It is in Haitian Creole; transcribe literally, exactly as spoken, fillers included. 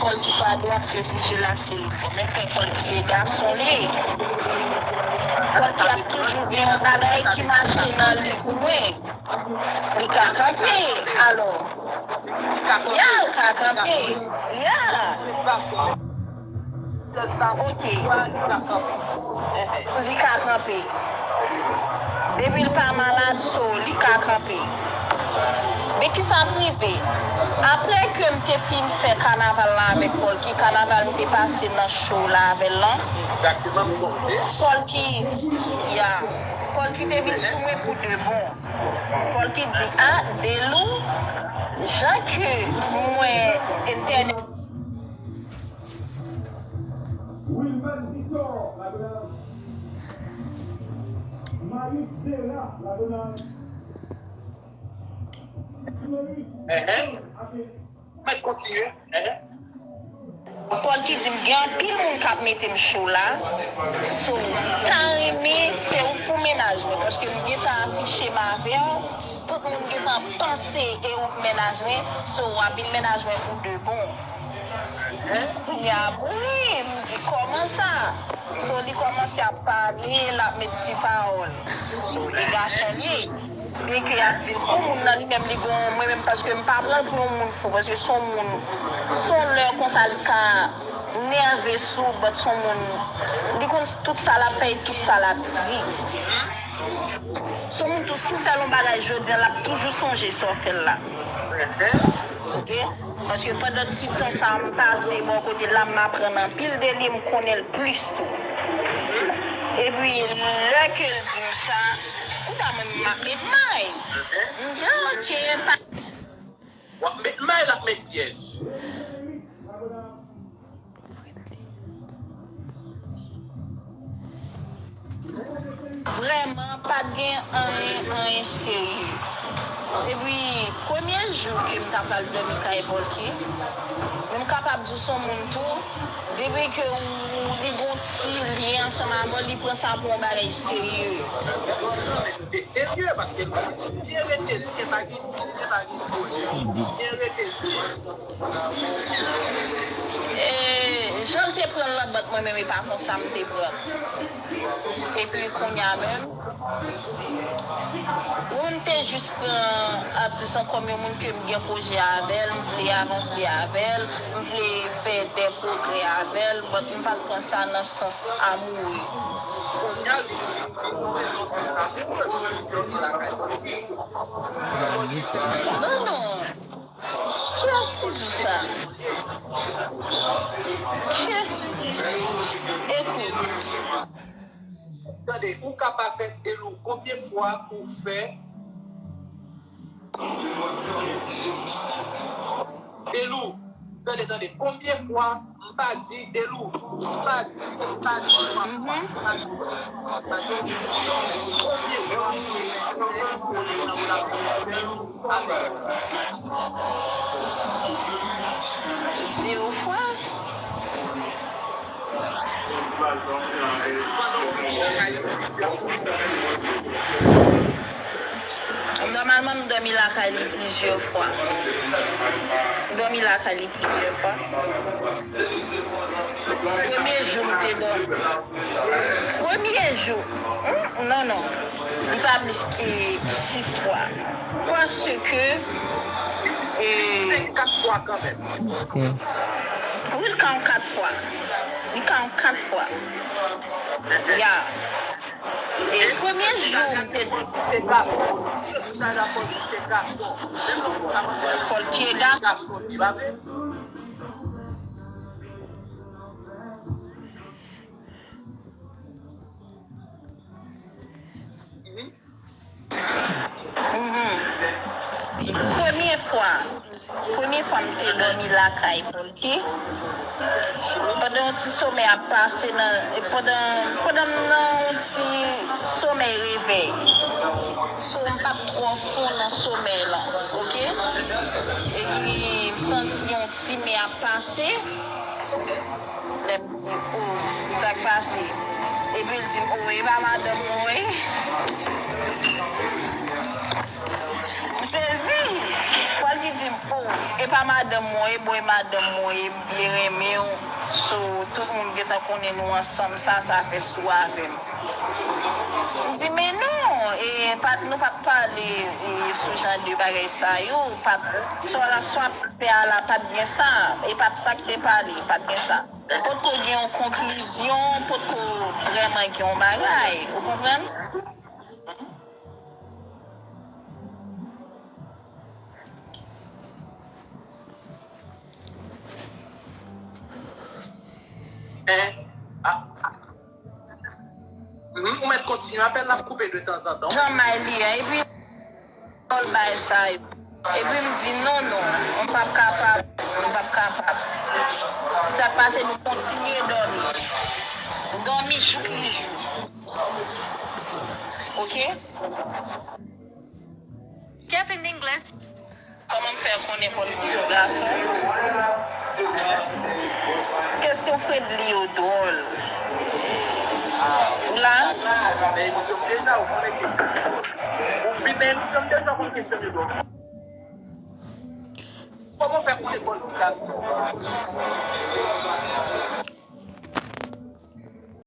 Pòl ki pa dwat, sesi, sela, silvouplè. Men fè Pòl ki e gason li. Pòl ki ap toujou gen yon bagay ki mache nan li pou mwen. Li ka kanpe, alò. Ya, l ka kanpe. Ya. Ok. Li ka kanpe. Depi l pa malad, so, li ka kanpe. Men kisa k rive? Apre ke m te fin fè kanaval la avèk Pòlki, kanaval m te pase nan show la avè l lan. Pòlki, ya, Pòlki te vin sou mwen pou de bon. Pòlki di, a, Delou, jan ke m wè entènèt. Wilman Victor, la donnance. Marius Vera, la donnance. Florus. Mèt kontinye. Pòlki di m gen anpil moun k ap mete m cho la. So, m ta renmen se ou k pou mennaj mwen, paske m gentan afiche m avè w. Tout moun gentan panse e ou k mennaj mwen. So, w ap vin mennaj mwen pou de bon. Kounye a, wi, m di, kòman sa? So, li kòmanse ap pale, l ap met ti pawòl. So, e gason li ye. Byenke y ap di l fou, moun nan li menm, li gon, mwen menm, paske m pa pran l pou yon moun fou, paske s on moun, s on lè konsa li ka nève sou, but s on moun, li konn tout sa l ap fè e tout sa l ap di. S on moun tou, si w fè l yon bagay jodi a, l ap toujou sonje sa w fè l la. Ok? Paske pandan ti tan sa a m pase bò kote l la, m aprann anpil de li, m konnen l plis tou. Epi, lè ke l di m sa, kounya mwen, m ap met may. M di, ok, pa. W ap met may, l ap met pyèj. Vrèman, pa t gen anyen, anyen serye. Epi, premye jou ke m ta pral dòmi kay Pòlki, men m kapab di w s on moun tou, depi ke ou, li gon ti lyen ansanm avè w, li pran sa pou yon bagay serye. Te serye, paske li byen rete, li te pa gen ti, li te pa gen ti. Li byen rete, li. E, jan l te pran l nan bank mwen menm, e pa konsa m te pran l. Epi kounye a menm, wi, m te jis pran atis lan kòm yon moun ke m gen pwojè avè l, m vle avanse avè l, m vle fè de pwogrè avè l, but m pa t pran sa nan sans amoure. Kounye a, li, li, li nan sans amoure, li dòmi lakay Pòlki. Non, non. Kiyès ki di w sa? Kiyès? Ekout. Tande, ou ka pa fè Delou, konbyen fwa ou fè Delou, tande, tande, konbyen fwa m pa di Delou, m pa di, m pa di, m pa di, m pa di, m pa di, konbyen fwa m fè Delou avè Delou? Zero fwa. Nòmalman, m dòmi lakay li plizyè fwa. M dòmi lakay li plizyè fwa. Premye jou m te dòmi. Premye jou. Hmm, non, non. Li pa plis ke sis fwa. Paske, e, senk, kat fwa kanmenm. Ok. Wi, li ka yon kat fwa. Li ka yon kat fwa. Ya. E premye jou, m te di. Se gason, se, ou ta dakò di se gason. Menm lè ou ta panse Pòlki e gason. Gason, li pa vre? Mhm. Premye fwa, premye fwa m te dòmi lakay Pòlki, pandan yon ti somèy ap pase nan, pandan, pandan m nan yon ti somèy revèy. So, m pa t twò fon nan somèy lan, ok? Epi, m santi yon ti men ap pase. Lè m di, o, sa k pase? Epi l di m, o, e pa madanm mwen, wi. M sezi. Pòlki di m, o, E pa madanm mwen ye, bon, e madanm mwen ye, m byen renmen w. So, tout moun gentan konnen nou ansanm, sa, sa fè sou avè m. M di, men non, e, pa t, nou pa t pale, e, sou jan de bagay sa yo, pa t, sa w la, sa w ap fè a la, pa t gen sa, e pa t sa k te pale, pa t gen sa. Potko gen yon konklizyon, potko vrèman gen yon bagay, ou konprann? Hein? Ah, ah. Mhm, ou mèt kontinye apèl la, ap koupe de tanzantan. Jan may li an, epi, pòl bay sa yo. Epi m di, non, non, m p ap kapab, m p ap kapab. Sa k pase, nou kontinye dòmi. Dòmi jouk li jou. Ok? Kevin Inglis. Kòman m fè konnen pòl se yon gason? Kesyon Fredly yo dwòl. Ou la? Men emisyon m deja, ou konnen kesyon. Ou vin nan emisyon m deja, ou konn kesyon yo dwòl. Kòman fè pou se pòl se yon gason?